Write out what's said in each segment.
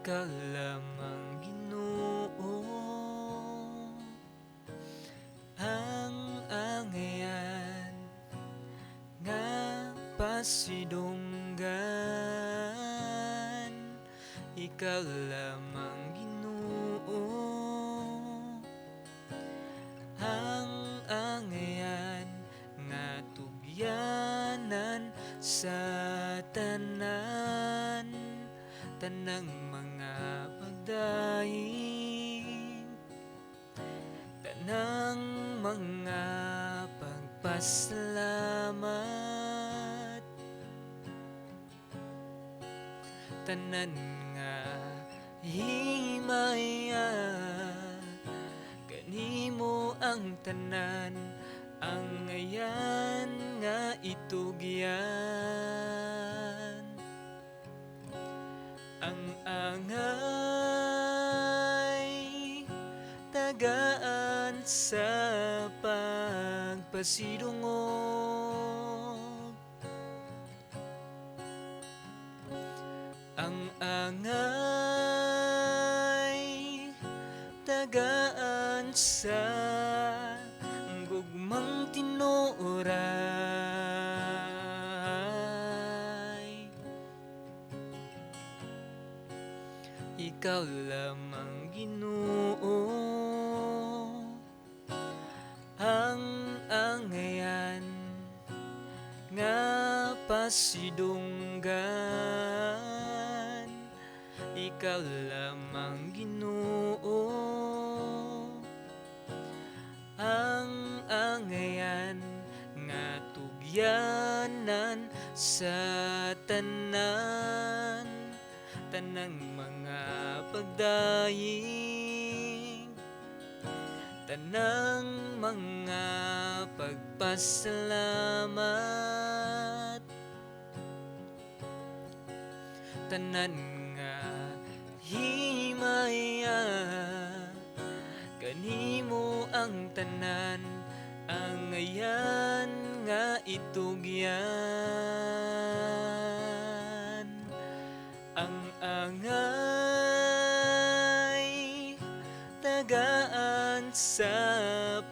Ikaw lamang, Ginoo, ang angayan nga pasidunggan. Ikaw lamang, Ginoo, ang angayan nga tugyanan sa tanan, tanang mga pagdaig, tanang mga pagpasalamat, tanan nga himaya. Kanimo ang tanan, angayan nga itugyan. Ang angay tagaan sa pagpasidungog. Ang angay tagaan sa gugmang tinuoray. Ikaw lamang, Ginoo, ang angayan nga pasidunggan. Ikaw lamang, Ginoo, ang angayan nga tugyanan sa tanan, tanang mga pagdaig, tanang mga pagpasalamat, tanan nga himaya. Kanimo ang tanan, angayan nga itugyan. Ang angay tagaan sa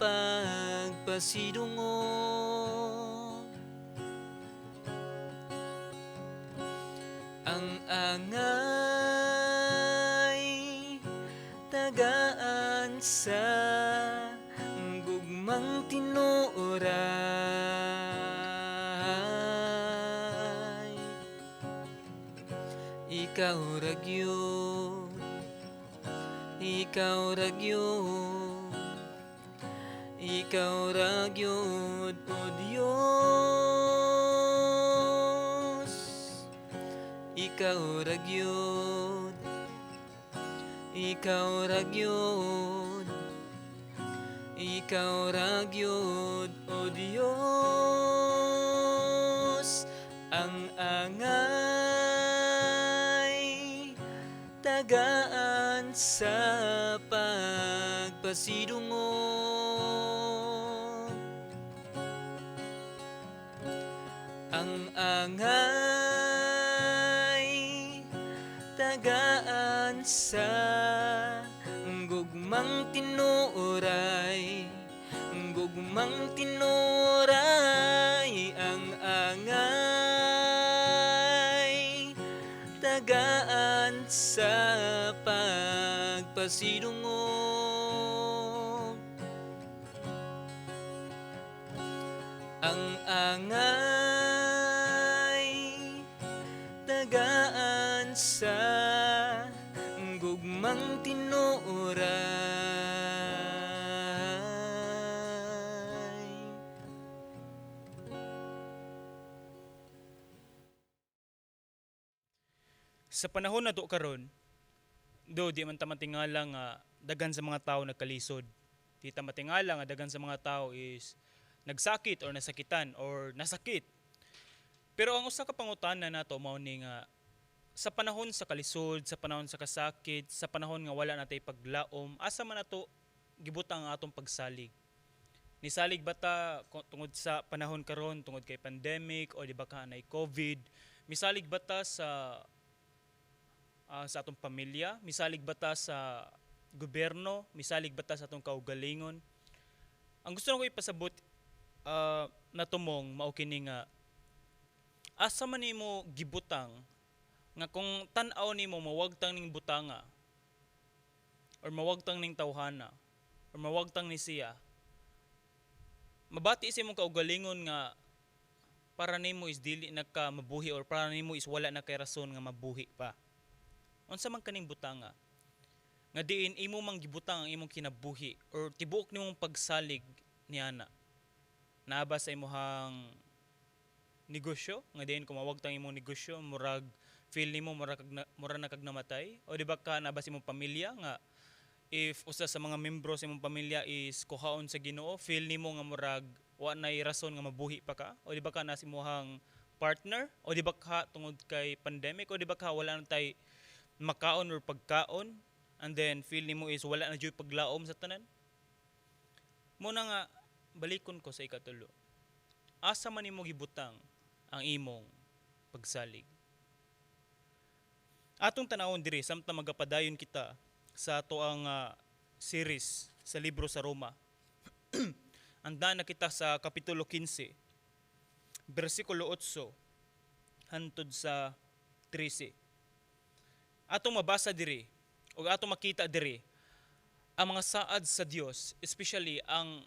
pagpasidungog. Ang angay tagaan sa gugmang tinuoray. Ikaw ra gyud, ikaw ra gyud, ikaw ra gyud, O Dios. Ikaw ra gyud, ikaw ra gyud, ikaw ra gyud, O Dios. Ang angay tagaan sa pagpasidungog. Ang angay tagaan sa gugmang tinuoray, gugmang tinuoray. Ang angay tagaan sa pagpasidungog. Ang angay tagaan sa gugmang tinuoray. Sa panahon nato karon, do di man ta matingala nga daghan sa mga tao nagkalisod. Di ta matingala nga daghan sa mga tao is nagsakit or nasakitan or nasakit. Pero ang usa ka pangutana nato mao ni nga sa panahon sa kalisod, sa panahon sa kasakit, sa panahon nga wala natay paglaom, asa man nato gibutang ang atong pagsalig? Nisalig ba ta tungod sa panahon karon, tungod kay pandemic o di ba ka nay COVID? Misalig ba ta sa Sa atong pamilya, misalig ba ta sa gobyerno, misalig ba ta sa atong kaugalingon? Ang gusto nako ipasabot na tumong mao kini nga asa man nimo gibutang nga kung tan-aw nimo mawagtang ning butanga or mawagtang ning tawhana or mawagtang ni siya, mabati sa imong kaugalingon nga para nimo is dili na ka mabuhi or para nimo is wala na kay rason nga mabuhi pa. Unsa man kaning butanga nga diin imo mang gibutang ang imong kinabuhi or tibuok nimong pagsalig niana? Naa ba sa imong negosyo nga diin kung mawagtang imong negosyo, murag feel nimo mura na kag namatay? O di ba ka naa ba sa imong pamilya nga if usa sa mga membro sa imong pamilya is kuhaon sa Ginoo, feel nimo nga murag wa nay rason nga mabuhi pa ka? O di ba ka naa sa imong partner? O di ba ka tungod kay pandemic? O di ba ka wala na tay makaon or pagkaon and then feel nimo is wala na jud paglaom sa tanan? Mao na nga balikon ko sa ikatulo: asa man nimo gibutang ang imong pagsalig? Atong tanawon diri samtang magapadayon kita sa atoang series sa libro sa Roma. Anda na kita sa Kapitulo 15, bersikulo 8 hantod sa 13. Atong mabasa diri o atong makita diri ang mga saad sa Dios, especially ang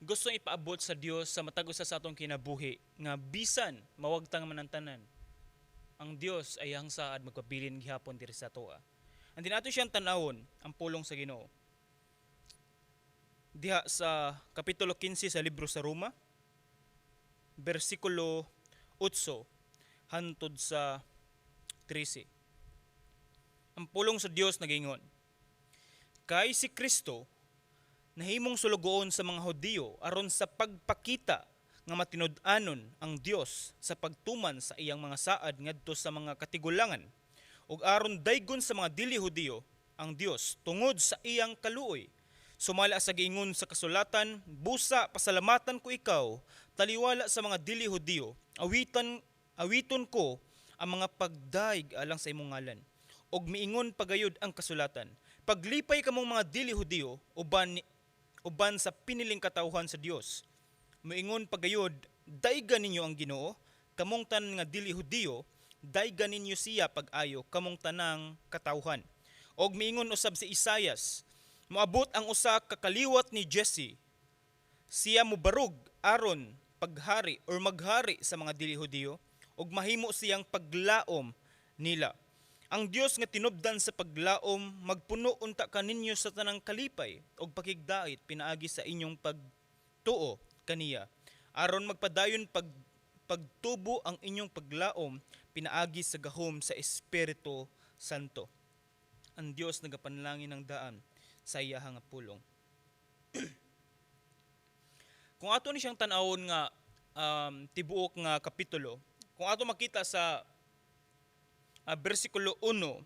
gusto ipaabot sa Dios sa matag usa sa atong kinabuhi nga bisan mawagtang man ang tanan, ang Dios ay ang saad magpabilin gihapon diri sa atoa. And din ato siyang tanawon ang pulong sa Ginoo diha sa Kapitulo 15 sa libro sa Roma, bersikulo 8 hantod sa 13. Ang pulong sa Dios nagingon, "Kay si Kristo nahimong sulugoon sa mga Hudiyo aron sa pagpakita nga matinud-anon ang Dios sa pagtuman sa iyang mga saad ngadto sa mga katigulangan, ug aron daygon sa mga dili Hudiyo ang Dios tungod sa iyang kaluoy. Sumala sa giingon sa kasulatan, busa pasalamatan ko ikaw taliwala sa mga dili Hudiyo, awitan awiton ko ang mga pagdaig alang sa imong ngalan. Ug miingon pagayod ang kasulatan, paglipay kamong mga dili Hudiyo uban uban sa piniling katawhan sa Dios. Moingon pagayod, dayga ninyo ang Ginoo, kamong tanan nga dili Hudiyo, dayga ninyo siya pag-ayo, kamong tanang katawhan. Og miingon usab si Isayas, moabot ang usa ka kaliwat ni Jesse, siya mobarog aron paghari or maghari sa mga dili Hudiyo ug mahimo siyang paglaom nila. Ang Dios nga tinubdan sa paglaom magpuno unta kaninyo sa tanang kalipay ug pakigdait pinaagi sa inyong pagtuo kaniya, aron magpadayon pagtubo ang inyong paglaom pinaagi sa gahom sa Espiritu Santo." Ang Dios nagapanalangin ng daan sa iyahang nga pulong. Kung ato ni siyang tan-awon nga tibuok nga kapitulo, kung ato makita sa bersikulo 1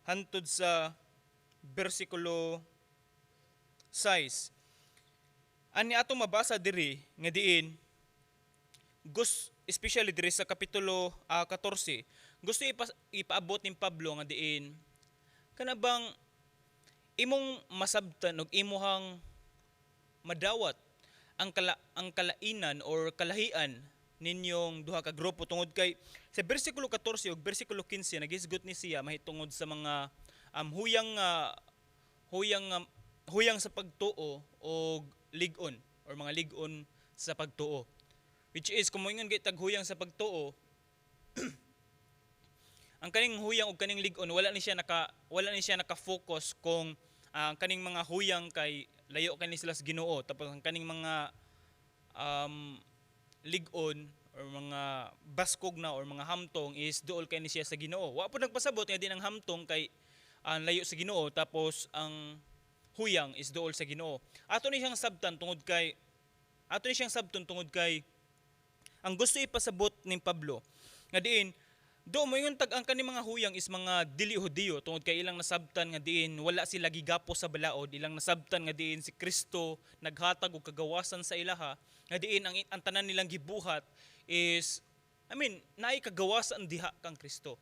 hantod sa bersikulo 6, ani ato mabasa diri nga diin especially diri sa Kapitulo 14, gusto ipaabot ni Pablo nga diin kana bang imong masabtan og imuhang madawat ang kalainan or kalahian ninyong duha ka grupo, tungod kay sa bersikulo 14 ug bersikulo 15 nagisgot ni siya mahitungod sa mga huyang sa pagtuo og lig-on or mga lig-on sa pagtuo, which is kung moingon kay tag huyang sa pagtuo, ang kaning huyang og kaning lig-on wala ni siya naka-focus kung ang kaning mga huyang kay layo kani sila sa Ginoo, tapos ang kaning mga lig-on or mga baskog na or mga hamtong is duol kay ni siya sa Ginoo. Wa po nagpasabot nga din ang hamtong kay ang layo sa Ginoo tapos ang huyang is duol sa Ginoo. Ato ni siyang sabton tungod kay ang gusto ipasabot ni Pablo nga diin do moingon tag ang kaning mga huyang is mga dili Hudiyo tungod kay ilang nasabtan nga diin wala sila gigapos sa balaod, ilang nasabtan nga diin si Kristo naghatag og kagawasan sa ilaha, nga diin ang tanan nilang gibuhat is, I mean, naay kagawasan diha kang Kristo.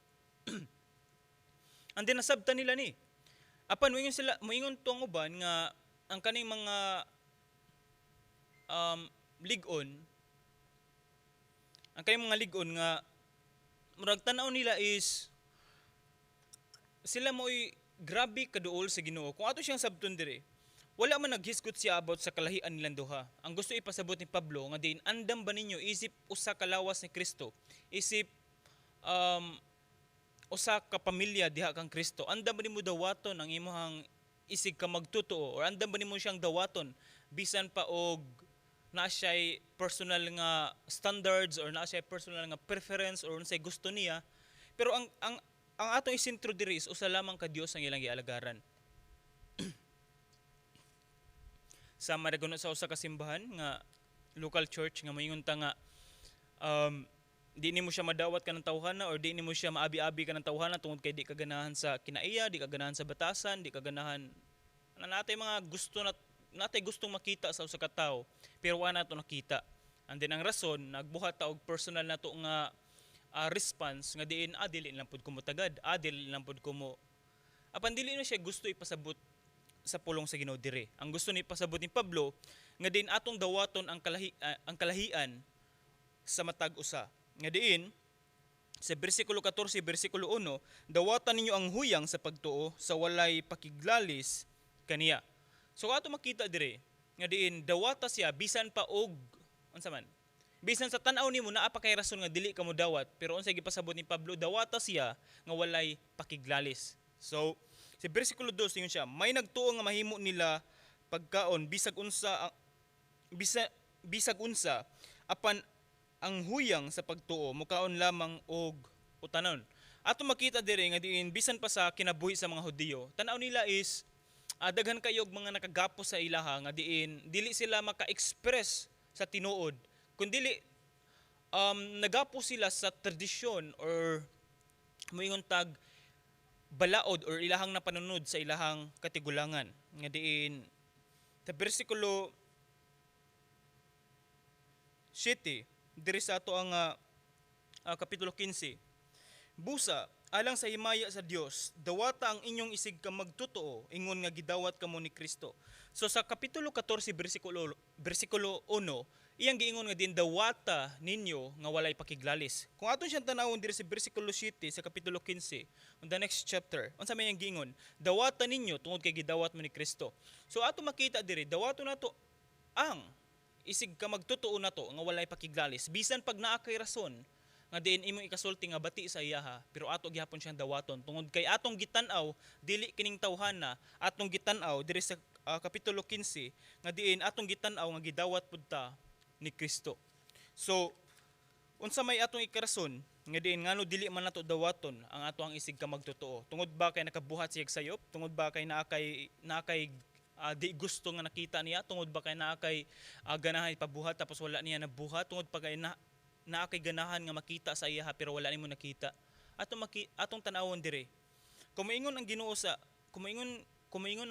And then nasabtan nila ni. Apan moingon sila, moingon to ang uban nga ang kaning mga lig-on, ang kaning mga lig-on nga murag tan-aw nila is sila mo'y grabe kaduol sa Ginoo. Kung ato siyang sabton dire, wala man naghisgot siya about sa kalahian nilang duha. Ang gusto ipasabot ni Pablo nga diin andam ba ninyo isip usa ka lawas ni Kristo, isip usa ka pamilya diha kang Kristo. Andam ba nimo dawaton ang imong isig ka magtotoo or andam ba nimo siyang dawaton bisan pa og naa siya'y personal nga standards or naa siya'y personal nga preference or unsay gusto niya? Pero ang atong isentro diri is usa lamang ka Dios ang ilang gialagaran. Sa maraguno sa usa ka simbahan nga local church nga moingon ta nga di nimo siya madawat kanang tawhana or di nimo siya maabi-abi kanang tawhana tungod kay di ka ganahan sa kinaiya, di ka ganahan sa batasan, di ka ganahan na natay mga gusto na natay gustong makita sa usa ka tawo pero wa nato nakita. And then ang rason nagbuhat ta og personal nato nga response nga diin dili lang pud ko motagad, dili lang pud ko mo. Apan dili na siya gusto ipasabot sa pulong sa Ginoo dire. Ang gusto ni pasabot ni Pablo nga diin atong dawaton ang kalahian sa matag usa. Nga diin sa bersikulo 14, bersikulo 1, dawatan ninyo ang huyang sa pagtuo sa walay pakiglalis kaniya. So ato makita dire nga diin dawata siya bisan pa og unsa man. Bisan sa tan-aw nimo naa pa kay rason nga dili ka mo dawat, pero unsay gipasabot ni Pablo, dawata siya nga walay pakiglalis. So sa bersikulo 2 ingon siya, may nagtuo nga mahimo nila pagkaon bisag unsa apan ang huyang sa pagtuo mukaon lamang og utanon. Ato makita dire nga diin bisan pa sa kinabuhi sa mga Hudiyo, tan-aw nila is daghan kayo og mga nakagapos sa ilaha nga diin dili sila maka-express sa tinuod kun dili nagapos sila sa tradisyon or moingon tag balaod or ilahang napanunod sa ilahang katigulangan. Nga diin sa bersikulo 7 diri sa ato ang kapitulo 15, busa alang sa himaya sa Dios, dawata ang inyong isig ka magtotoo ingon nga gidawat kamo ni Kristo. So sa kapitulo 14 bersikulo 1, iyang giingon nga din dawata ninyo nga walay pakiglalis. Kung aton siyang tanawon diri sa bersikulo 7 sa kapitulo 15, on the next chapter, unsa may iyang giingon? Dawata ninyo tungod kay gidawat mo ni Kristo. So ato makita diri, dawato nato ang isig ka magtotoo nato nga walay pakiglalis bisan pag naa kay rason nga diin imong ikasulti nga bati sa iyaha, pero ato gihapon siyang dawaton tungod kay atong gitan-aw dili kining tawhana, atong gitan-aw diri sa kapitulo 15 nga diin atong gitan-aw nga gidawat pud ta ni Kristo. So unsa may atong ikarason nga diin ngano dili man nato dawaton ang ato ang isig ka magtotoo? Tungod ba kay nakabuhat siya sayop? Tungod ba kay naa kay di gusto nga nakita niya? Tungod ba kay naa kay ganahan ipabuhat tapos wala niya nabuhat? Tungod pa kay naa kay ganahan nga makita sa iya pero wala nimo nakita? Atong tan-awon dire. Kung moingon ang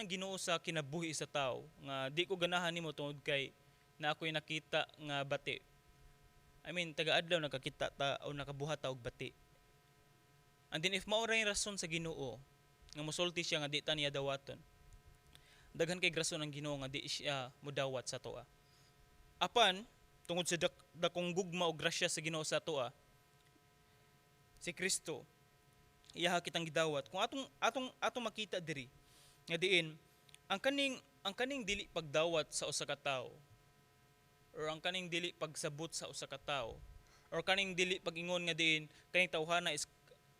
Ginoo sa kinabuhi sa tao nga di ko ganahan nimo tungod kay na ako'y nakita nga bati. I mean, taga-adlaw nakakita ta o nakabuhat ta og bati. And then if mao ra yung rason sa Ginoo nga mosulti siya nga di ta niya dawaton, daghan kay rason ang Ginoo nga di siya modawat sa atoa. Apan tungod sa dakong gugma o grasya sa Ginoo sa atoa, si Kristo iyaha kitang gidawat. Kung atong makita diri nga diin ang kaning dili pagdawat sa usa ka tawo or ang kaning dili pagsabot sa usa ka tawo or kaning dili pag-ingon nga diin kaning tawhana is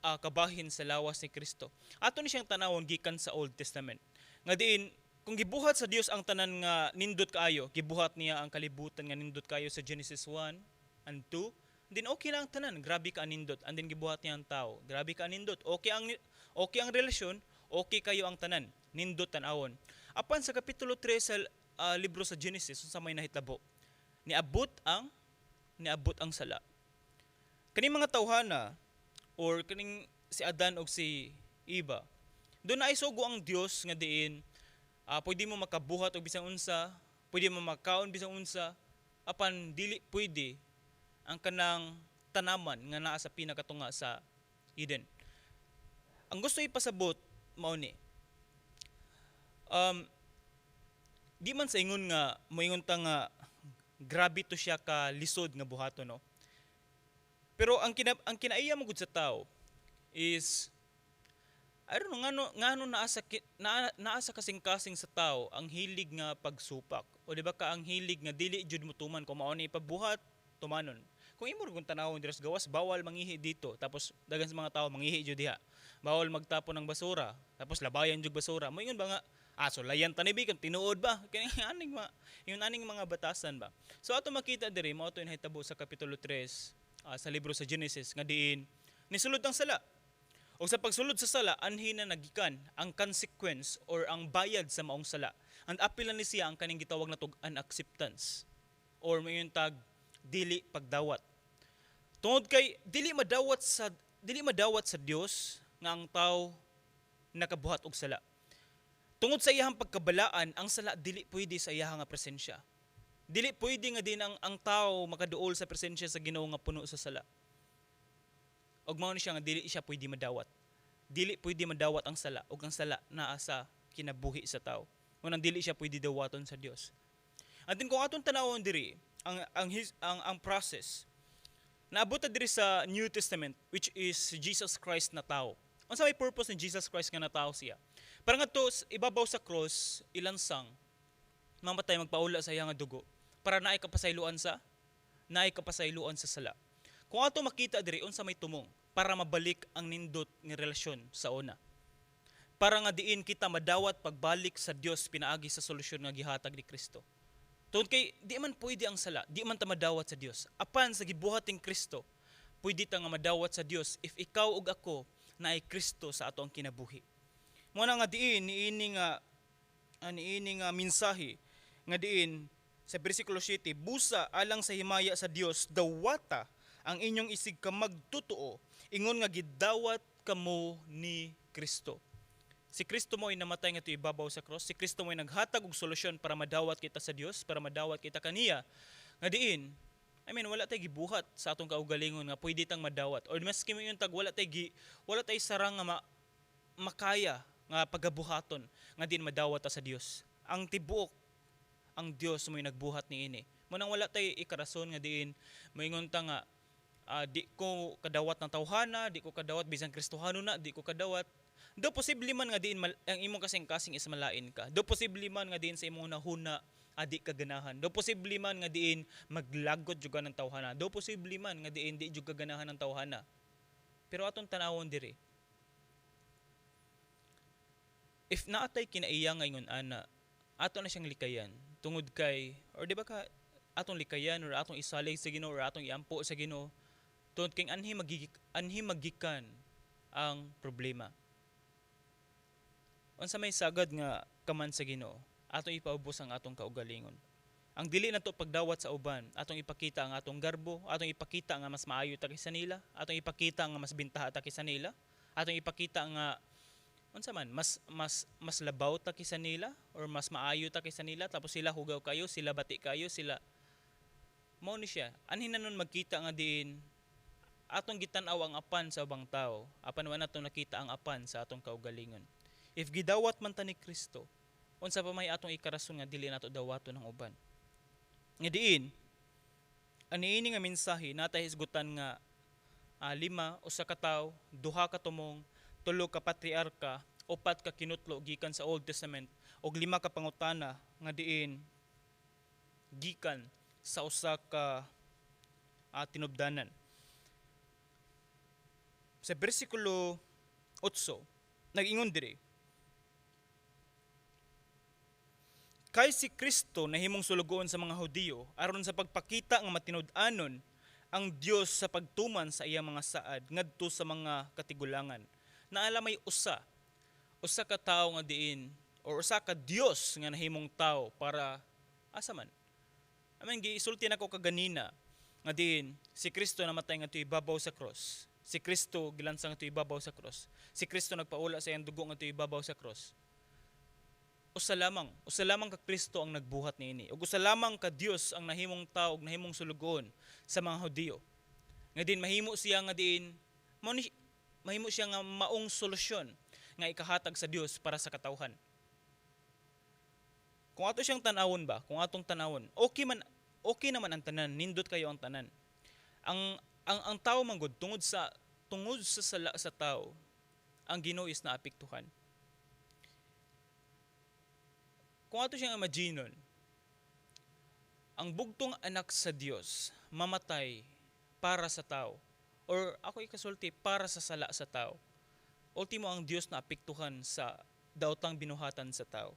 kabahin sa lawas ni Kristo, ato ni siyang tanawon gikan sa Old Testament nga diin kung gibuhat sa Dios ang tanan nga nindot kaayo, gibuhat niya ang kalibutan nga nindot kaayo sa Genesis 1 and 2, then okay na ang tanan, grabe ka nindot. And then gibuhat niya ang tao, grabe ka nindot, okay ang relasyon, okay kayo ang tanan, nindot tan-awon. Apan sa kapitulo 3 sa libro sa Genesis, unsa may nahitabo? Niabot ang sala. Kaning mga tawhana or kaning si Adan og si Eva, doon na isugo ang Dios nga diin pwede mo makabuhat og bisan unsa, pwede mo makaon bisan unsa, apan dili pwede ang kanang tanaman nga naa sa pinakatunga sa Eden. Ang gusto ipasabot mao ni. Di man sa ingon nga moingon ta nga grabe to siya ka lisod nga buhaton, no. Pero ang kinaiya mo gud sa tao is, I don't know ngano naa sa kasing-kasing sa tao ang hilig nga pagsupak o di ba ka ang hilig nga dili jud mo tuman kung mao ni ipabuhat tumanon. Kung imo kung tanawon dira sa gawas, bawal mangihi dito, tapos daghan sa mga tao mangihi jud diha. Bawal magtapon ng basura, tapos labayan jud basura. Moingon ba nga, ah, so layan tanibi kung tinuod ba kini aning mga yun aning mga batasan ba? So ato makita diri, mao to nahitabo sa kapitulo 3 sa libro sa Genesis nga diin nisulod ang sala. O sa pagsulod sa sala, anhi na nagikan ang consequence or ang bayad sa maong sala. Ang apil na ni siya ang kaning gitawag natog unacceptance or moingon tag dili pagdawat. Tungod kay dili madawat sa Dios nga ang tao nakabuhat og sala. Tungod sa iyahang pagkabalaan, ang sala dili pwede sa iyahang nga presensya. Dili pwede nga din ang tao makaduol sa presensya sa Ginoo nga puno sa sala. Og mao ni siya nga dili siya pwede madawat. Dili pwede madawat ang sala ug ang sala naa sa kinabuhi sa tao. Mao nang dili siya pwede dawaton sa Dios. And then kung atong tanawon diri ang process, naabot ta diri sa New Testament, which is si Jesus Christ na tao. Unsa may purpose ni Jesus Christ nga natao siya? Para nga to ibabaw sa cross ilansang, mamatay, magpaula sa iyang dugo para naay kapasayloan sa sala. Kung ato makita diri, unsa may tumong para mabalik ang nindot nga relasyon sa una? Para nga diin kita madawat pagbalik sa Dios pinaagi sa solusyon nga gihatag ni Kristo. Tungod kay di man pwede ang sala, di man ta madawat sa Dios. Apan sa gibuhat ning Kristo, pwede ta nga madawat sa Dios if ikaw ug ako naay Kristo sa ato ang kinabuhi. Mo na nga diin niini nga mensahe nga diin sa bersikulo 7, "Busa alang sa himaya sa Dios, dawata ang inyong isig ka magtotoo ingon nga gidawat kamo ni Kristo." Si Kristo mo ay namatay nga ibabaw sa cross. Si Kristo mo ay naghatag og solusyon para madawat kita sa Dios, para madawat kita kaniya. Nga diin, I mean, wala tay gibuhat sa atong kaugalingon nga pwede tang madawat. Or maski mo yung tag wala tay sarang nga makaya nga pagabuhaton nga diin madawat ta sa Dios. Ang tibuok ang Dios mo nagbuhat niini. Mo nang wala tay ikarason nga diin moingon ta nga di ko kadawat ng tawhana, di ko kadawat bisan Kristohano na, di ko kadawat. Do posible man nga diin ang imong kasing-kasing is malain ka. Do posible man nga diin sa imong nahuna di ka ganahan. Do posible man nga diin maglagot jud ka ng tawhana. Do posible man nga diin di jud ka ganahan ng tawhana. Pero atong tanawon diri. If naatay kinaiya nga ingon ana, ato na siyang likayan tungod kay or di ba ka atong likayan or atong isalig sa Ginoo or atong iampo sa Ginoo tungod kay anhi magikan ang problema. Unsa may sagad nga kaman sa Ginoo, atong ipaubos ang atong kaugalingon. Ang dili nato pagdawat sa uban, atong ipakita ang atong garbo, atong ipakita nga mas maayo ta kaysa nila, atong ipakita nga mas bintaha ta kaysa nila, atong ipakita nga unsa man mas mas mas labaw ta kaysa nila or mas maayo ta kaysa nila, tapos sila hugaw kayo, sila bati kayo, sila mao ni siya. Anhi na nun magkita nga diin atong gitan-aw ang apan sa ubang tao, apan wa nato nakita ang apan sa atong kaugalingon. If gidawat man ta ni Kristo, unsa pa may atong ikarason nga dili nato dawaton ang uban? Nga diin aniini nga mensahe natay hisgutan nga lima, usa ka tawo, duha ka tumong, tulo ka patriarka, upat ka kinutlo gikan sa Old Testament, ug lima ka pangutana nga diin gikan sa usa ka tinubdanan. Sa bersikulo 8, nag-ingon diri, "Kay si Kristo nahimong sulugoon sa mga Hudiyo aron sa pagpakita nga matinud-anon ang Dios sa pagtuman sa iyang mga saad ngadto sa mga katigulangan." Naala may usa ka tawo nga diin or usa ka Dios nga nahimong tawo para asa man. I mean, giisulti nako kaganina nga diin si Kristo namatay ngadto ibabaw sa cross. Si Kristo gilansang ngadto ibabaw sa cross. Si Kristo nagpaula sa iyang dugo ngadto ibabaw sa cross. Usa lamang ka Kristo ang nagbuhat niini. Ug usa lamang ka Dios ang nahimong tao ug nahimong sulugoon sa mga Hudiyo. Nga din mahimo siya nga diin mao ni Mahimo siya nga maong solusyon nga ikahatag sa Dios para sa katawhan. Kung ato siyang tan-awon ba, kung atong tan-awon, okay naman ang tanan, nindot kayo ang tanan. Ang tao man gud, tungod sa sala sa tao, ang Ginoo is naapektuhan. Kung ato siyang imaginon, ang bugtong anak sa Dios mamatay para sa tao or ako ikasulti, para sa sala sa tao. Ultimo, ang Dios na apektuhan sa daotang binuhatan sa tao.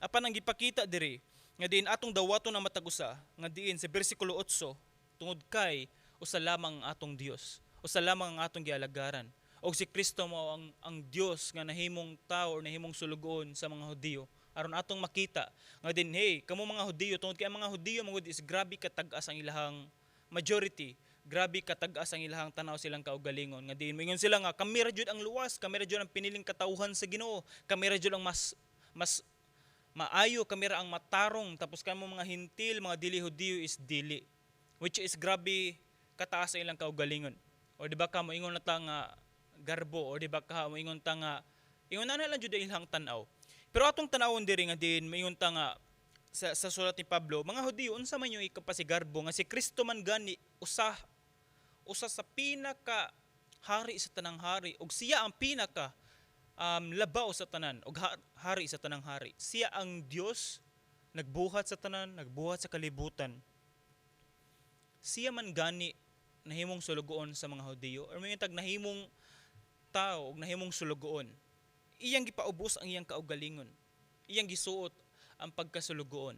Apan ang gipakita diri nga diin atong dawaton ang matag usa, nga diin sa bersikulo 8, tungod kay usa lamang ang atong Dios, usa lamang ang atong gialagaran. Og si Kristo mao ang Dios nga nahimong tao or nahimong sulugoon sa mga Hudiyo. Aron atong makita nga din, hey, kamo mga Hudiyo, tungod kay ang mga Hudiyo mangud is grabe katag-as ang ilahang majority, grabe katag-as ang ilahang tanaw, silang kaugalingon nga diin moingon sila nga kami ra jud ang luwas, kami ra jud ang piniling katawhan sa Ginoo, kami ra jud ang mas mas maayo, kami ra ang matarong, tapos kamo mga Hentil, mga dili Hudiyo is dili, which is grabe kataas sa ilang kaugalingon. O di ba ka moingon na ta nga garbo, o di ba ka moingon ta nga ingon na lang jud ang ilang tan-aw. Pero atong tan-awon diri nga diin moingon ta nga sa sulat ni Pablo, "Mga Hudiyo, unsa man yung ikapasigarbo nga si Kristo man gani usa usa sa pinaka hari sa tanang hari ug siya ang pinaka labaw sa tanan ug hari sa tanang hari? Siya ang Dios, nagbuhat sa tanan, nagbuhat sa kalibutan. Siya man gani nahimong sulugoon sa mga Hudiyo," or may tag nahimong tao ug nahimong sulugoon. Iyang gipaubos ang iyang kaugalingon. Iyang gisuot ang pagkasulugoon.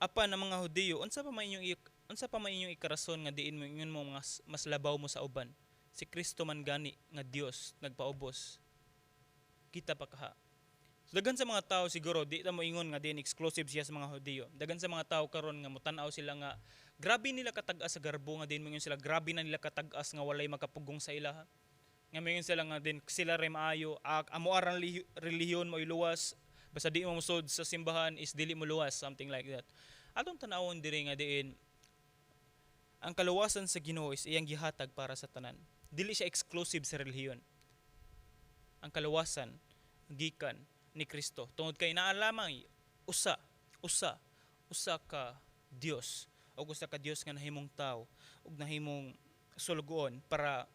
Apan ang mga Hudiyo, unsa pa man inyong ikarason nga diin mo ingon mo mga mas labaw mo sa uban? Si Kristo man gani nga Dios nagpaubos. Kita pa kaha. So, daghan sa mga tao siguro di ta mo ingon nga diin exclusive siya sa mga Hudiyo. Daghan sa mga tao karon nga motan-aw sila nga grabe nila katag-as sa garbo, nga diin moingon sila grabe na nila katag-as nga walay makapugong sa ilaha. Nga moingon sila nga din sila ray maayo, amo arang relihiyon mo luwas, basta di mo musod sa simbahan is dili mo luwas, something like that. Atong tan-awon diri nga diin ang kaluwasan sa Ginoo is iyang gihatag para sa tanan. Dili siya exclusive sa relihiyon. Ang kaluwasan gikan ni Kristo. Tungod kay naa lamang usa ka Dios o usa ka Dios nga nahimong tao ug nahimong sulugoon para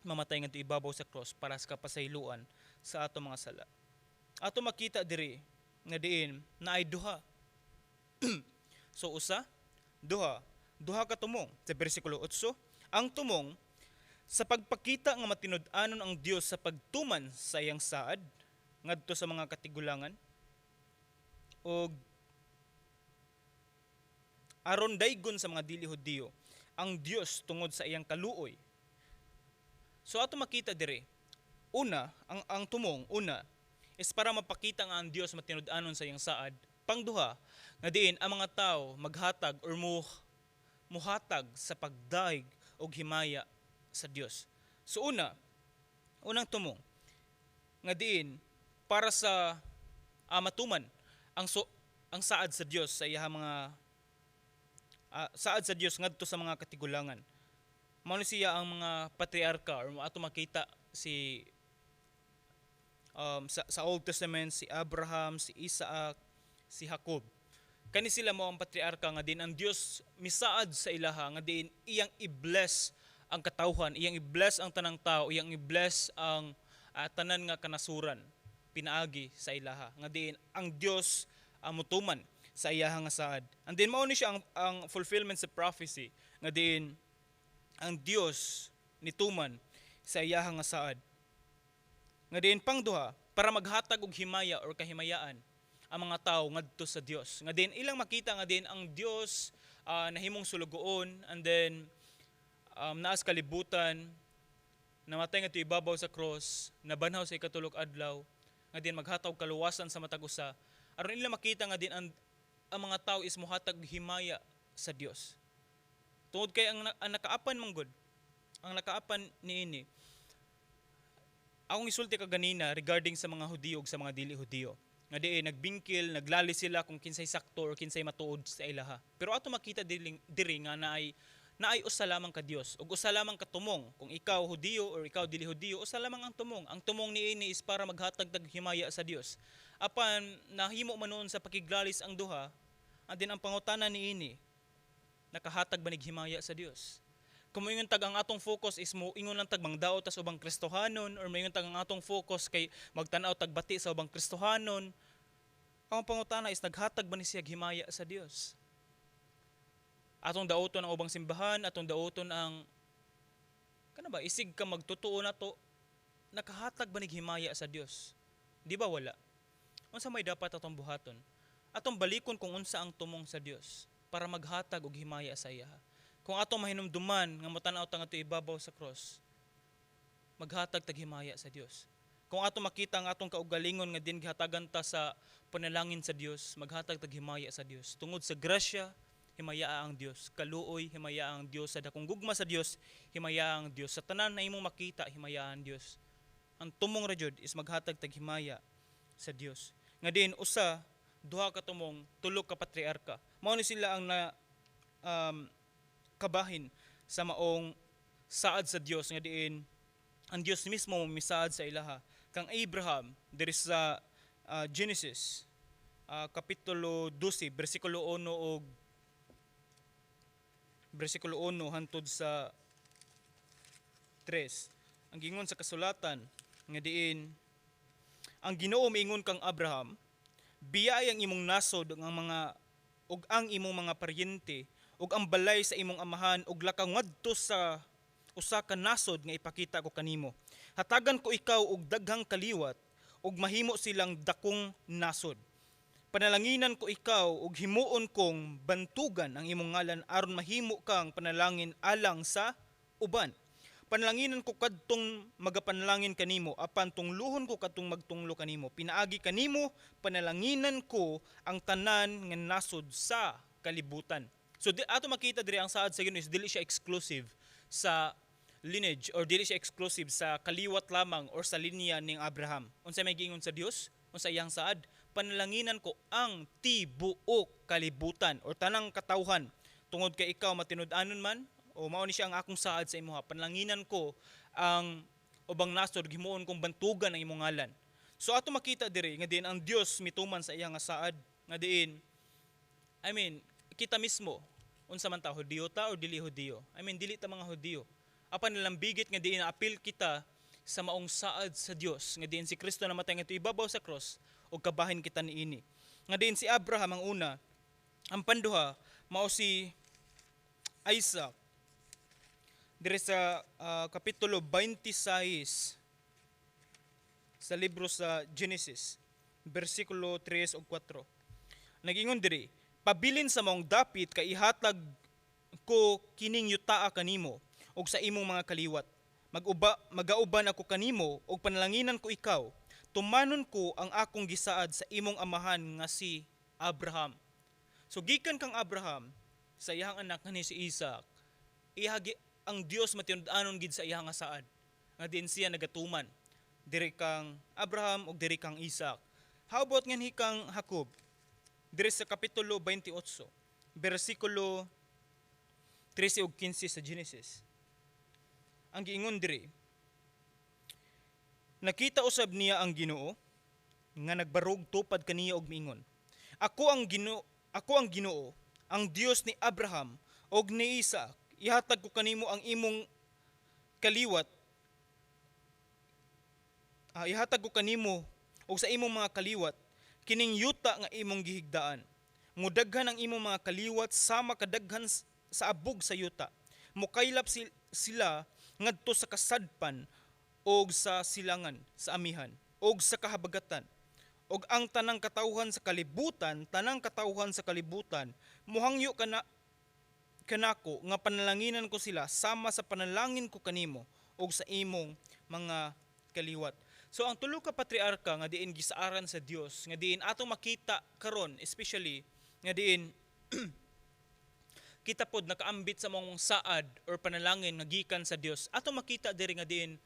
mamatay ngadto ibabaw sa cross para sa kapasayloan sa ato mga sala. Ato makita diri nga diin naay duha. So usa, duha, duha ka tumong. Sa bersikulo 8, ang tumong sa pagpakita nga matinud-anon ang Dios sa pagtuman sa iyang saad ngadto sa mga katigulangan ug aron daygon sa mga dili Hudiyo ang Dios tungod sa iyang kaluoy. So ato makita diri, una, ang tumong una is para mapakita nga ang Dios matinud-anon sa iyang saad. Pangduha, nga diin ang mga tao maghatag or muhatag sa pagdayeg og himaya sa Dios. So una, unang tumong nga diin para sa matuman ang saad sa Dios sa iyang mga saad sa Dios ngadto sa mga katigulangan. Mao ni siya ang mga patriarka or ato makita si sa Old Testament, si Abraham, si Isaac, si Jacob. Kani sila mo ang patriarka nga din ang Dios misaad sa ilaha nga diin iyang i-bless ang katawhan, iyang i-bless ang tanang tao, iyang i-bless ang tanan nga kanasuran pinaagi sa ilaha. Nga diin ang Dios ang mutuman sa iyaha nga saad. And then mao ni siya ang fulfillment sa prophecy nga diin ang Dios nituman sa iyaha nga saad. Nga diin pangduha, para maghatag og himaya or kahimayaan ang mga tao ngadto sa Dios. Nga diin ilang makita nga diin ang Dios nahimong sulugoon and then naas kalibutan, namatay ngadto ibabaw sa cross, nabanhaw sa ikatulog adlaw, nga diin maghatag kaluwasan sa matag usa. Aron ila makita nga diin ang mga tao is muhatag himaya sa Dios. Tungod kay ang nakaapan manggod, ang nakaapan niini, akong isulti kaganina regarding sa mga Hudiyo ug sa mga dili Hudiyo. Nga diin nagbingkil, naglali sila kung kinsay sakto or kinsay matuod sa ilaha. Pero ato makita diri nga naay Naay usa lamang ka Dios ug usa lamang ka tumong. Kung ikaw Hudiyo or ikaw dili Hudiyo, usa lamang ang tumong. Ang tumong niini is para maghatag tag himaya sa Dios. Apan nahimo man nuon sa pakiglalis ang duha, and then ang pangutana niini, nakahatag ba nig himaya sa Dios? Kung moingon tag ang atong focus is mo ingon lang tag mangdaot ta sa ubang Kristohanon or moingon tag ang atong focus kay magtan-aw tag bati sa ubang Kristohanon, ang pangutana is, naghatag ba ni siya himaya sa Dios? Atong daoton ang ubang simbahan, atong daoton ang kana ba, isig ka magtotoo na to, nakahatag ba nig himaya sa Dios? Di ba wala? Unsa may dapat atong buhaton? Atong balikon kung unsa ang tumong sa Dios para maghatag og himaya sa iya. Kung atong mahinumduman nga motan-aw ta ngadto ibabaw sa cross, maghatag tag himaya sa Dios. Kung atong makita ang atong kaugalingon nga din gihatagan ta sa panalangin sa Dios, maghatag tag himaya sa Dios. Tungod sa grasya, himaya ang Dios. Kaluoy, himaya ang Dios. Sa dakong gugma sa Dios, himaya ang Dios. Sa tanan na imong makita, himaya ang Dios. Ang tumong ra jud is maghatag tag himaya sa Dios. Nga diin usa, duha ka tumong, tulo ka patriarka. Mao ni sila ang na kabahin sa maong saad sa Dios nga diin ang Dios mismo misaad sa ilaha. Kang Abraham diri sa Genesis kapitulo 12 bersikulo 1 og bersikulo 1 hantod sa 3. Ang gingon sa kasulatan nga diin ang Ginoo miingon kang Abraham, "Biyai ang imong nasod ug ang mga ug ang imong mga paryente ug ang balay sa imong amahan ug lakaw ngadto sa usa ka nasod nga ipakita ko kanimo. Hatagan ko ikaw og daghang kaliwat ug mahimo silang dakong nasod. Panalanginan ko ikaw ug himuon kong bantugan ang imong ngalan aron mahimo kang panalangin alang sa uban. Panalanginan ko kadtong magapanalangin kanimo, apan tungluhon ko kadtong magtunglo kanimo. Pinaagi kanimo panalanginan ko ang tanan nga nasod sa kalibutan." So ato makita diri, ang saad sa Ginoo is dili siya exclusive sa lineage or dili siya exclusive sa kaliwat lamang or sa linya ning Abraham. Unsa may giingon sa Dios? Unsa iyang saad? "Panalanginan ko ang tibuok kalibutan or tanang katawhan tungod kay ikaw matinud-anon man o mao ni siya ang akong saad sa imuha. Panalanginan ko ang ubang nasod, himuon kong bantugan ang imong ngalan." So ato makita diri nga diin ang Dios mituman sa iyang nga saad nga diin, I mean, kita mismo, unsa man ta, Hudiyo ta or dili Hudiyo? I mean, dili ta mga Hudiyo. Apan nalambigit nga diin apil kita sa maong saad sa Dios nga diin si Kristo namatay ngadto ibabaw sa cross ug kabahin kita niini. Nga diin si Abraham ang una, ang panduha mao si Isaac diri sa kapitulo 26 sa libro sa Genesis, bersikulo 3 ug 4. Nagingon diri, "Pabilin sa maong dapit kay ihatag ko kining yutaa kanimo ug sa imong mga kaliwat. Magauban ako kanimo ug panalanginan ko ikaw. Tumanon ko ang akong gisaad sa imong amahan nga si Abraham." So gikan kang Abraham sa iyang anak nga ni si Isaac, ihagi ang Dios matinud-anon gid sa iyang nga saad nga diin siya nagatuman diri kang Abraham ug diri kang Isaac. How about nganhi kang Jacob? Diri sa kapitulo 28, bersikulo 13 ug 15 sa Genesis. Ang giingon diri, "Nakita usab niya ang Ginoo nga nagbarog tupad kaniya og miingon, 'Ako ang Ginoo, ako ang Ginoo, ang Dios ni Abraham ug ni Isaac. Ihatag ko kanimo ang imong kaliwat, ihatag ko kanimo ug sa imong mga kaliwat kining yuta nga imong gihigdaan. Mudaghan ang imong mga kaliwat sama kadaghan sa abog sa yuta. Mukaylap sila ngadto sa kasadpan og sa silangan sa amihan og sa kahabagatan og ang tanang katawhan sa kalibutan, tanang katawhan sa kalibutan muhangyo kanako nga panalanginan ko sila sama sa panalangin ko kanimo og sa imong mga kaliwat." So ang tulo ka patriarka nga diin gisaaran sa Dios, nga diin atong makita karon, especially nga diin kita pod nakaambit sa mong saad or panalangin nga gikan sa Dios. Atong makita diri nga diin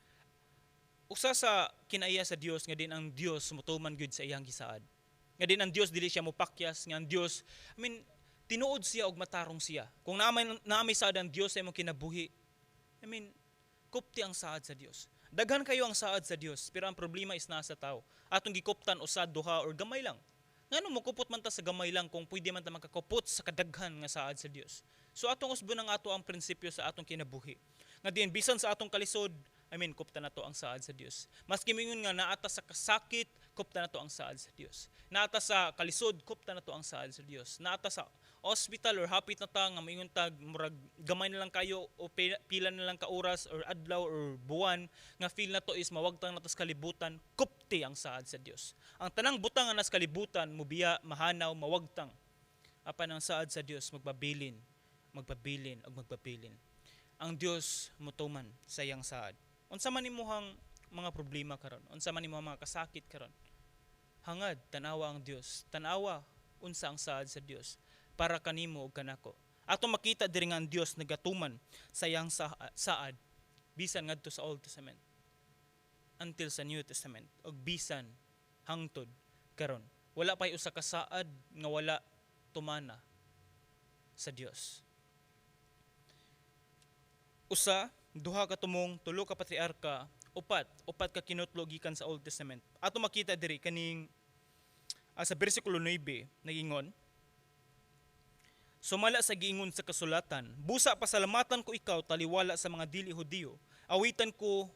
usa sa kinaiya sa Dios nga diin ang Dios mutuman gyud sa iyang gisaad. Nga diin ang Dios dili siya mopakyas, nga ang Dios, I mean, Tinuod siya og matarong siya. Kung naa may saad ang Dios sa imong kinabuhi, I mean, kupti ang saad sa Dios. Daghan kayo ang saad sa Dios, pero ang problema is nasa tao. Atong gikuptan usa, duha or gamay lang. Ngano mokupot man ta sa gamay lang kung pwede man ta makakupot sa kadaghan nga saad sa Dios? So atong usbon ang ato ang prinsipyo sa atong kinabuhi. Nga diin bisan sa atong kalisod, I mean, kupta nato ang saad sa Dios. Maski mingon nga naata sa kasakit, kupta nato ang saad sa Dios. Naata sa kalisod, kupta nato ang saad sa Dios. Naata sa hospital or hapit na ta nga moingon tag murag gamay na lang kayo o pila na lang ka oras or adlaw or buwan nga feel nato is mawagtang nato sa kalibutan, kupti ang saad sa Dios. Ang tanang butang nga nas kalibutan mubiya, mahanaw, mawagtang. Apan ang saad sa Dios magpabilin, magpabilin ug magpabilin. Ang Dios motuman sa iyang saad. Unsa man imuhang mga problema karon, unsa man imong mga kasakit karon, hangad tanawa ang Dios, tanawa unsa ang saad sa Dios para kanimo ug kanako. Ato makita diri nga ang Dios nagatuman sa iyang saad bisan ngadto sa Old Testament until sa New Testament ug bisan hangtod karon. Wala pay usa ka saad nga wala tumana sa Dios. Usa, duha ka tumong, tulo ka patriarka, upat ka kinutlo gikan sa Old Testament. Ato makita diri kaning sa bersikulo 9 nagingon, "Sumala sa giingon sa kasulatan, busa pasalamatan ko ikaw taliwala sa mga dili Hudiyo. Awitan ko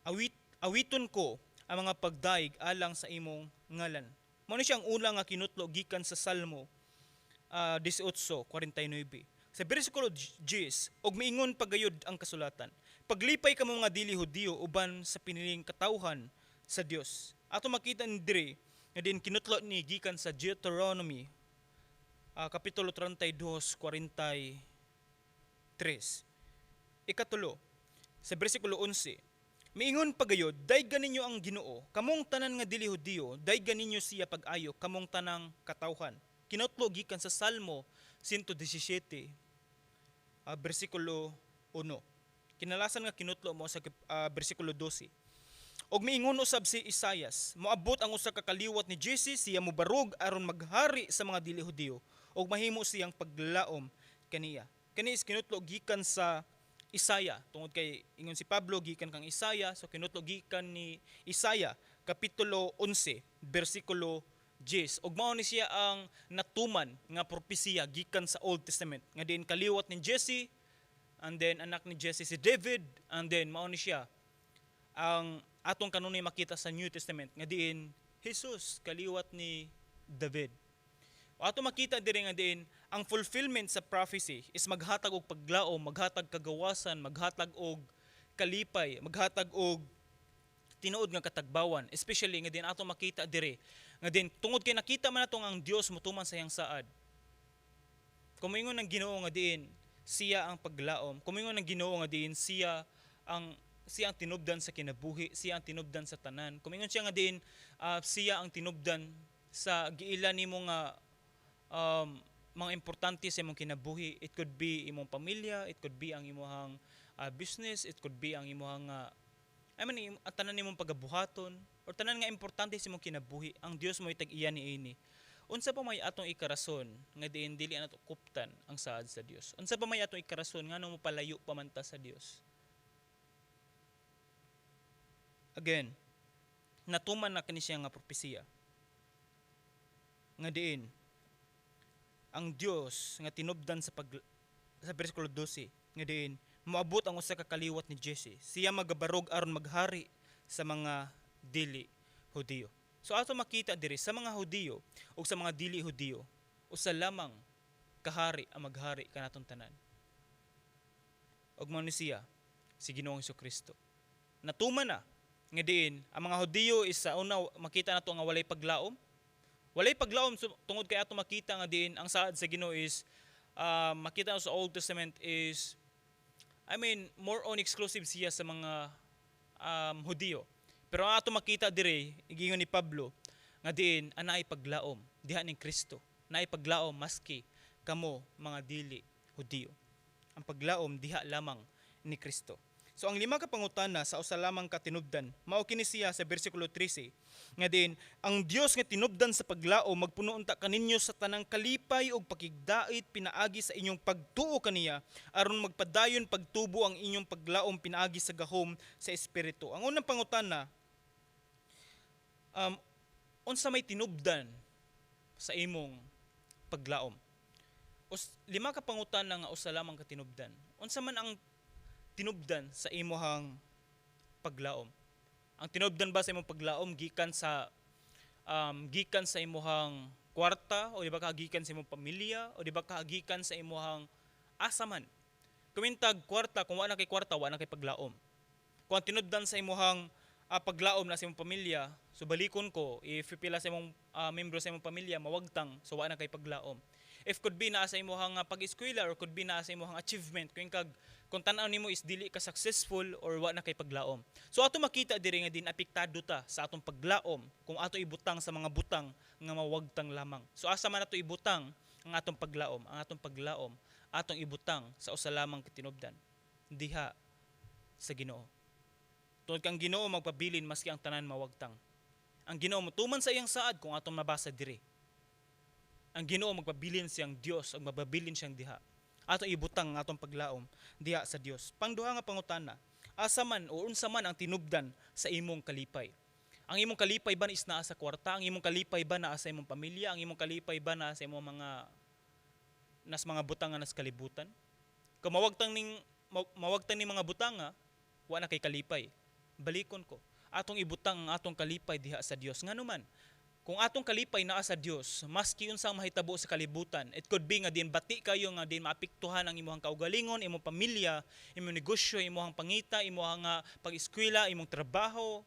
awit awiton ko ang mga pagdaig alang sa imong ngalan." Mao ni siya ang una nga kinutlo gikan sa Salmo 18:49. Sa bersikulo 10, "Ug miingon pagayod ang kasulatan, paglipay kamo mga dili Hudiyo uban sa piniling katawhan sa Dios." Ato makita ni diri nga din kinutlo ni gikan sa Deuteronomy Kapitulo 32:43. Ikatulo, sa bersikulo 11, "Miingon pagayod, daygan ninyo ang Ginoo, kamong tanan nga dili Hudiyo, daygan ninyo siya pag-ayo, kamong tanang katawhan." Kinutlo gikan sa Salmo 117, bersikulo 1. Kinalasan nga kinutlo mo sa bersikulo 12. "Ug miingon usab si Isayas, moabot ang usa ka kaliwat ni Jesse, siya mobarog aron maghari sa mga dili Hudiyo, ug mahimo siyang paglaom kaniya." Kani is kinutlo gikan sa Isaya tungod kay ingon si Pablo gikan kang Isaya, so kinutlo gikan ni Isaya kapitulo 11 bersikulo 10. Ug mao ni siya ang natuman nga propesiya gikan sa Old Testament nga diin kaliwat ni Jesse, and then anak ni Jesse si David, and then mao ni siya ang atong kanunay makita sa New Testament nga diin Jesus kaliwat ni David. O ato makita diri nga diin ang fulfillment sa prophecy is maghatag og paglaom, maghatag kagawasan, maghatag og kalipay, maghatag og tinuod nga katagbawan, especially nga din ato makita diri nga din tungod kay nakita man nato nga ang Dios motuman sa iyang saad. Kung moingon ang Ginoo nga diin siya ang paglaom, kung moingon ang Ginoo nga diin siya ang tinubdan sa kinabuhi, siya ang tinubdan sa tanan. Kung moingon siya nga diin siya ang tinubdan sa giila nimo nga mga importante sa imong kinabuhi, it could be imong pamilya, it could be ang imong business, it could be ang imong I mean, ang tanan nimong pagabuhaton or tanan nga importante sa imong kinabuhi, ang Dios mo tag-iya niini. Unsa pa may atong ikarason nga diin dili nato kuptan ang saad sa Dios? Unsa pa may atong ikarason ngano mo palayo pa man ta sa Dios? Again, natuman na kini siya nga propesiya nga diin ang Dios nga tinubdan sa bersikulo 12 nga diin moabot ang usa ka kaliwat ni Jesse, siya magabarog aron maghari sa mga dili Hudiyo. So ato makita diri, sa mga Hudiyo ug sa mga dili Hudiyo, usa lamang kahari ang maghari kanatong tanan. Ug mao ni siya si Ginoong Kristo. Natuman na nga diin ang mga Hudiyo is sa una makita nato nga walay paglaom. Walay paglaom, so, tungod kay ato makita nga diin ang saad sa Ginoo is makita sa Old Testament is, I mean, more on exclusive siya sa mga Hudiyo. Pero ang ato makita dire, giingon ni Pablo nga diin anaay paglaom diha ning Kristo. Naay paglaom maski kamo mga dili Hudiyo. Ang paglaom diha lamang ni Kristo. So ang lima ka pangutana sa usa lamang ka tinubdan, mao kini siya sa bersikulo 13 nga din ang Dios nga tinubdan sa paglaom magpuno unta kaninyo sa tanang kalipay ug pakigdait pinaagi sa inyong pagtuo kaniya, aron magpadayon pagtubo ang inyong paglaom pinaagi sa gahom sa Espiritu. Ang unang pangutana, unsa may tinubdan sa imong paglaom? Lima ka pangutana nga usa lamang ka tinubdan. Unsa man ang tinubdan sa imuhang paglaom? Ang tinubdan ba sa imong paglaom gikan sa imuhang kwarta, o di ba ka gikan sa imong pamilya, o di ba ka gikan sa imuhang asa man? Kumintag kwarta, kung wa na kay kwarta, wa na kay paglaom. Kung ang tinubdan sa imuhang paglaom na sa imong pamilya, so balikon ko, if pila sa imong membro sa imong pamilya mawagtang, so wa na kay paglaom. If could be naa sa imuhang pag-eskwela or could be naa sa imuhang achievement, kung kag kung tan-aw nimo is dili ka successful or wa na kay paglaom. So ato makita diri nga din apektado ta sa atong paglaom kung ato ibutang sa mga butang nga mawagtang lamang. So asa man ato ibutang ang atong paglaom? Ang atong paglaom atong ibutang sa usa lamang ka tinubdan, diha sa Ginoo. Tungod kang Ginoo magpabilin maski ang tanan mawagtang. Ang Ginoo motuman sa iyang saad kung atong mabasa diri. Ang Ginoo magpabilin siyang Dios, ang mapabilin siyang diha. Atong ibutang ang atong paglaom diha sa Dios. Pangduha nga pangutana, asa man o unsa man ang tinubdan sa imong kalipay? Ang imong kalipay ba is naa sa kwarta? Ang imong kalipay ba naa sa imong pamilya? Ang imong kalipay ba naa sa imong mga nas mga butang nga nas kalibutan? Kung mawagtang ning mga butanga, wa na kay kalipay. Balikon ko. Atong ibutang ang atong kalipay diha sa Dios. Ngano man, kung atong kalipay naa sa Dios, maski unsang mahitabo sa kalibutan, it could be nga din bati kayo nga din maapektuhan ang imong kaugalingon, imong pamilya, imong negosyo, imong pangita, imong pag-eskwela, imong trabaho.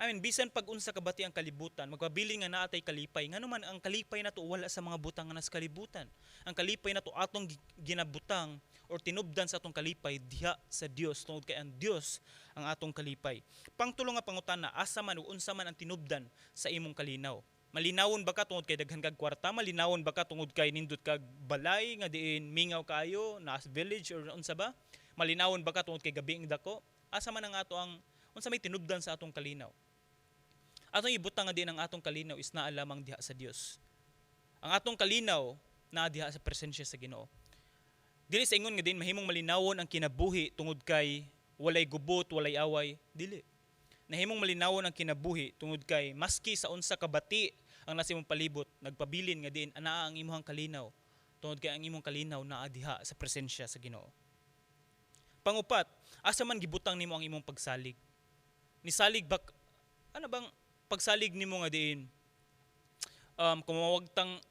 I mean, bisan pag unsa ka bati ang kalibutan, magpabilin nga naa tay kalipay. Ngano man, ang kalipay nato wala sa mga butang nga nas kalibutan. Ang kalipay nato atong ginabutang or tinubdan sa atong kalipay diha sa Dios, tungod kay ang Dios ang atong kalipay. Pangtulo nga pangutana, asa man ug unsa man ang tinubdan sa imong kalinaw? Malinawon ba ka tungod kay daghan kag kwarta? Malinawon ba ka tungod kay nindot kag balay nga diin mingaw kaayo, naas village or unsa ba? Malinawon ba ka tungod kay gabi ang dako? Asa man ang ato ang unsa may tinubdan sa atong kalinaw? Atong ibutang nga din ang atong kalinaw is naa lamang diha sa Dios. Ang atong kalinaw naa diha sa presensya sa Ginoo. Dili sa ingon nga din mahimong malinawon ang kinabuhi tungod kay walay gubot, walay away, dili. Nahimong malinawon ang kinabuhi tungod kay maski sa unsa ka bati ang nasa imong palibot, nagpabilin nga din anaa ang imong kalinaw tungod kay ang imong kalinaw naa diha sa presensya sa Ginoo. Pangupat, asa man gibutang nimo ang imong pagsalig? Nisalig ba ano bang pagsalig nimo nga diin kung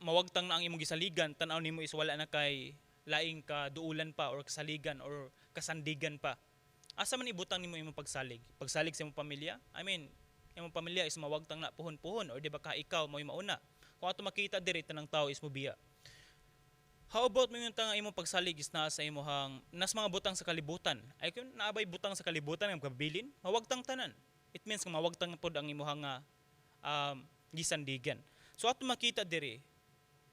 mawagtang na ang imong gisaligan, tan-aw nimo is wala na kay laing ka duulan pa or kasaligan or kasandigan pa? Asa man ibutang nimo imong pagsalig? Pagsalig sa imong pamilya? I mean, imong pamilya is mawagtang na puhon-puhon, or di ba ka ikaw mo'y mauna? Kung ato makita diri, tanang tao is mobiya. How about mo yung tanga imong pagsalig is naa sa imong nas mga butang sa kalibutan? Ay, kung naabay butang sa kalibutan nga kabilin, mawagtang tanan. It means nga mawagtang pod ang imong nga gisandigan. So ato makita diri,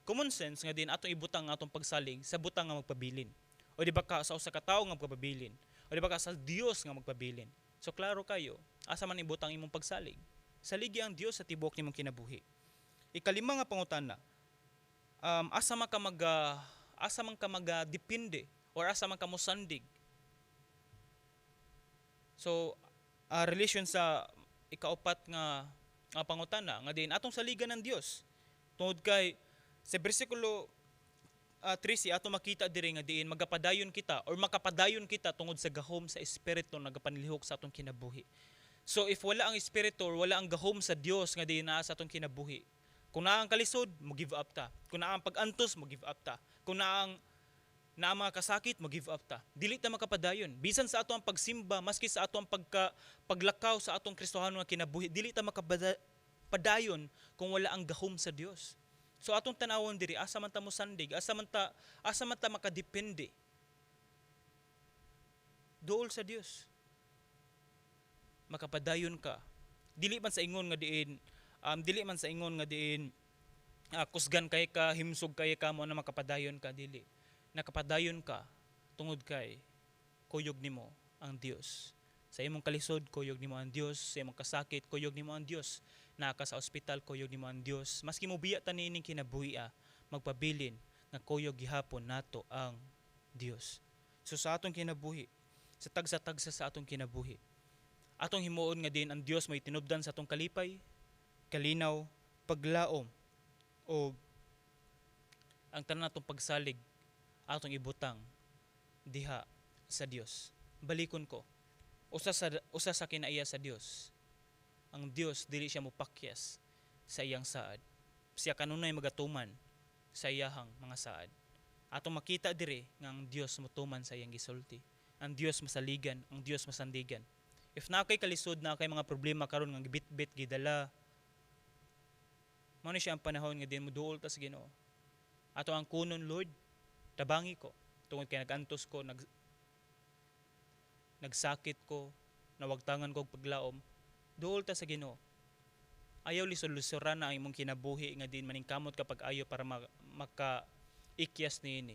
common sense nga din atong ibutang ang atong pagsalig sa butang nga magpabilin. O di ba ka sa usa ka tawo nga magpabilin? O di ba ka sa Dios nga magpabilin? So klaro kayo, asa man ibutang imong pagsalig? Saligi ang Dios sa tibuok nimong kinabuhi. Ikalima nga pangutana, asa man ka mag depende or asa man ka mosandig? So relation sa ikaupat nga pangutana nga din atong saligan ng Dios. Tungod kay sa bersikulo 13 ato makita diri nga diin magapadayon kita or makapadayon kita tungod sa gahom sa Espiritu nagapanlihok sa atong kinabuhi. So if wala ang Espiritu or wala ang gahom sa Dios nga diin naa sa atong kinabuhi, kung naa ang kalisod, mo give up ta. Kung naa ang pag-antos, mo give up ta. Kung naa ang mga kasakit, mo give up ta. Dili ta makapadayon. Bisan sa ato ang pagsimba, maski sa ato ang paglakaw sa atong Kristohano nga kinabuhi, dili ta makapadayon kung wala ang gahom sa Dios. So atong tanawon diri, asa man ta mosandig, asa man ta makadepende? Duol sa Dios. Makapadayon ka. Dili man sa ingon nga diin kusgan kay ka, himsog kay ka mo na makapadayon ka, dili. Nakapadayon ka tungod kay kuyog nimo ang Dios. Sa imong kalisod, kuyog nimo ang Dios. Sa imong kasakit, kuyog nimo ang Dios. Naa ka sa ospital, kuyog nimo ang Dios. Maski mobiya ta niining kinabuhi, magpabilin nga kuyog gihapon nato ang Dios. So sa atong kinabuhi, sa tagsa-tagsa sa atong kinabuhi, atong himuon nga din ang Dios may tinubdan sa atong kalipay, kalinaw, paglaom, o ang tanan natong pagsalig atong ibutang diha sa Dios. Balikon ko. Usa sa kinaiya sa Dios. Ang Dios, dili siya mopakyas sa iyang saad. Siya kanunay magatuman sa iyahang mga saad. Atong makita diri nga ang Dios motuman sa iyang gisulti. Ang Dios masaligan, ang Dios masandigan. If naa kay kalisod, naa kay mga problema karon nga gibitbit, gidala, mao ni siya ang panahon nga din moduol ta sa Ginoo. Ato ang kunon, "Lord, tabangi ko. Tungod kay nagantos ko, nagsakit ko, nawagtangan ko og paglaom." Duol ta sa Ginoo. Ayaw lisod-lisoran na ang imong kinabuhi nga din maningkamot kapag ayo para maka ikyas niini.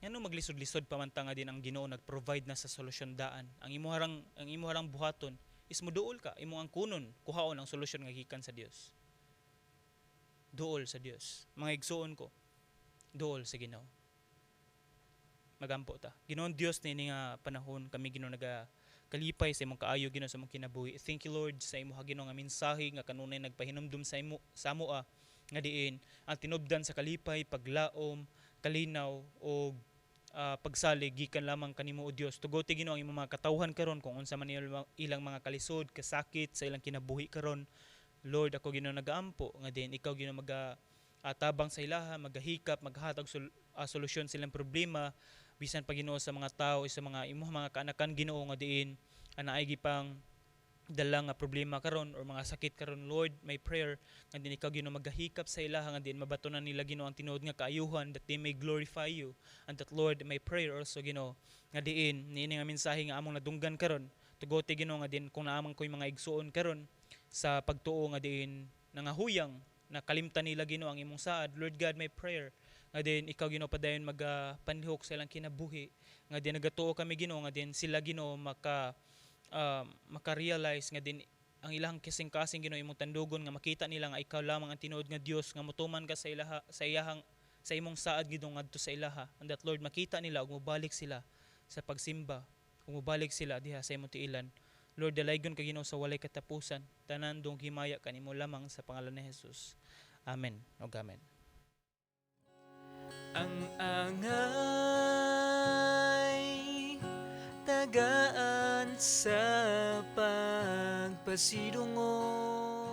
Ngano maglisod-lisod pa man ta nga din ang Ginoo nag-provide na sa solusyon daan? Ang imo harang buhaton is moduol ka, imong ang kunon, kuhaon ang solusyon nga gikan sa Dios. Duol sa Dios. Mga igsuon ko, duol sa Ginoo. Magampo ta. Ginoong Dios, niini nga panahon kami, Ginoo, naga kalipay sa imong kaayo, Ginoo, sa imong kinabuhi. Thank you, Lord, sa imo, Ginoo, nga mensahe nga kanunay nagpahinumdum sa imo sa amoa nga diin ang tinubdan sa kalipay, paglaom, kalinaw o pagsalig gikan lamang kanimo, o Dios. Tugoti, Ginoo, ang imong mga katawhan karon kung unsa man ilang mga kalisod, kasakit sa ilang kinabuhi karon. Lord, ako, Ginoo, nagaampo nga din ikaw, Ginoo, maga tabang sa ilaha, magahikap, maghatag solusyon sa ilang problema, bisan pa, Ginoo, sa mga tao, sa mga imong mga kaanakan, Ginoo, nga diin anaay gipang dala nga problema karon or mga sakit karon. Lord, my prayer nga din ikaw, Ginoo, magahikap sa ilaha nga din mabatunan nila, Ginoo, ang tinuod nga kaayuhan, that they may glorify you. And that, Lord, my prayer also, Ginoo, nga diin niini nga mensahe nga among nadunggan karon, tugoti, Ginoo, nga din kung naa man koy mga igsuon karon sa pagtuo nga diin nangahuyang, nakalimtan nila, Ginoo, ang imong saad, Lord God, my prayer nga din ikaw, Ginoo, padayon magapanlihok sa ilang kinabuhi nga din nagatuo kami, Ginoo, nga din sila, Ginoo, maka-realize nga din ang ilang kasing-kasing, Ginoo, imong tandugon nga makita nila nga ikaw lamang ang tinuod nga Dios, nga motuman ka sa ilaha, sa iyahang, sa imong saad, Ginoo, ngadto sa ilaha. And that, Lord, makita nila ug mobalik sila sa pagsimba ug mobalik sila diha sa imong tiilan. Lord, dalaygon ka, Ginoo, sa walay katapusan. Tanan dong himaya kanimo lamang, sa pangalan ni Jesus. Amen ug amen. Ang angay tagaan sa pagpasidungog.